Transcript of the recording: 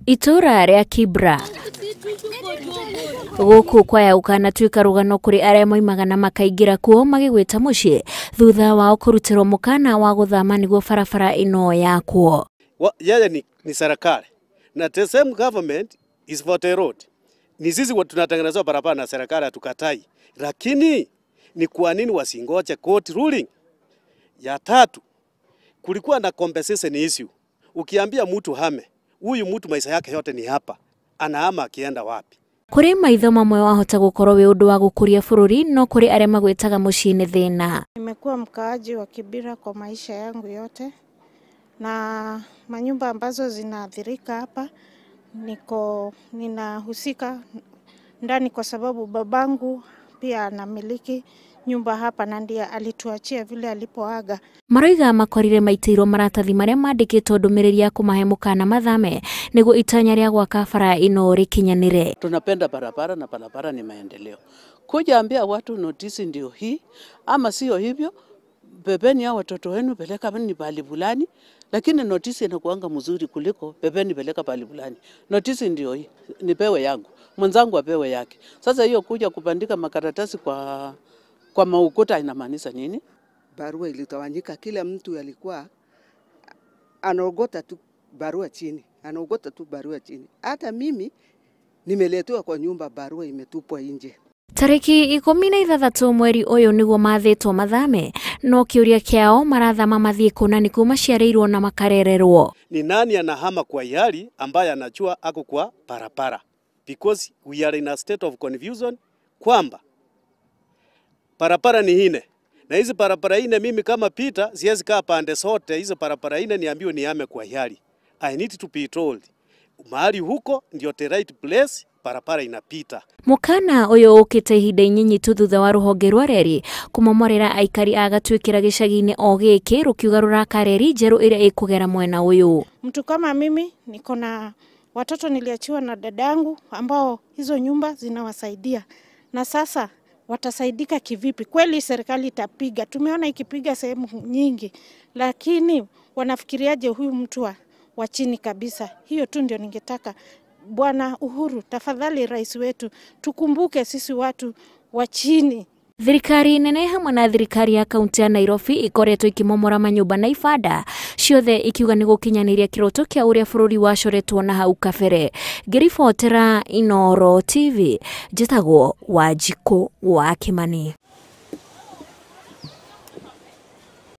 Itura rĩa Kibra gũkũ kwaya gũkanatuĩka rũgano kũrĩ arĩa moimaga na makaingĩra kuo magĩgwĩta mũciĩ thutha wao kũrutĩrwo mũkana wa gũthama nĩguo barabara ĩno yakwo. Yeye ni serikali na the same government is for the road. Ni sisi tunatengenezewa barabara na serikali, hatukatai, lakini ni kwa nini wasingoje court ruling? Ya tatu, kulikuwa na compensation issue. Ukiambia mtu hame, huyu mtu maisha yake yote ni hapa, anahama akienda wapi? Kũrĩ maitho mamwe wahota gũkorwo wĩ ũndũ wa gũkũria bũrũri, no kũrĩ arĩa magwĩtaga mũciĩ nĩ thĩna. Nimekuwa mkaaji wa Kibera kwa maisha yangu yote, na manyumba ambazo zinaathirika hapa niko ninahusika ndani kwa sababu babangu pia anamiliki nyumba hapa na ndiye alituachia vile alipoaga. Maroiga makorire maitĩirwo maratathi marĩa mandĩkĩtwo ndũmĩrĩri ya kũmahe mũkana mathame nĩguo itanya rĩa gwaka bara ĩno rĩkinyanĩre. Tunapenda barabara na barabara ni maendeleo. Kuja ambia watu notisi ndio hii ama sio hivyo, bebeni hao watoto wenu peleka ni pahali fulani, lakini notisi inakuanga mzuri kuliko bebeni peleka pahali fulani. Notisi ndio hii, nipewe yangu, mwenzangu apewe yake. Sasa hiyo kuja kubandika makaratasi kwa maukuta inamaanisha nini? Barua ilitawanyika, kila mtu alikuwa anaogota tu barua chini, anaogota tu barua chini. Hata mimi nimeletewa kwa nyumba barua imetupwa nje. Tarĩki 16 mweri ũyũ nĩguo mathĩtwo mathame, no kĩũria kĩao marathama mathiĩ kũ na nĩkuo maciarĩirwo na makarererwo. Ni nani anahama kwa hiari ambaye anajua ako kwa barabara? Because we are in a state of confusion kwamba barabara ni nne, na hizi barabara nne mimi kama Peter siwezi kaa pande zote hizo barabara nne niambiwe nihame kwa hiari. I need to be told mahali huko ndio the right place barabara inapita. Mũkana ũyũ ũkĩte ihinda inyinyi tu thutha wa rũhonge rwa reri kũmomorera aikari a Gatwĩkĩra gĩcagi-inĩ o gĩkĩ rũkiuga rũraka reri njerũ ĩrĩa ĩkũgera mwena ũyũ. Mtu kama mimi niko na watoto niliachiwa na dadangu ambao hizo nyumba zinawasaidia, na sasa watasaidika kivipi? Kweli serikali itapiga, tumeona ikipiga sehemu nyingi, lakini wanafikiriaje huyu mtu wa chini kabisa? Hiyo tu ndio ningetaka Bwana Uhuru, tafadhali rais wetu, tukumbuke sisi watu wa chini. Thirikari nene hamwe na thirikari ya kaunti ya Nairobi ikoretwo ikimomora manyũmba na ibanda ciothe ikiuga nĩ gũkinyanĩria kĩroto kĩa ũrĩa bũrũri wacoretwo na hau kabere. Ngĩribotera Inooro TV, njĩtagwo Wanjikũ wa Kimani.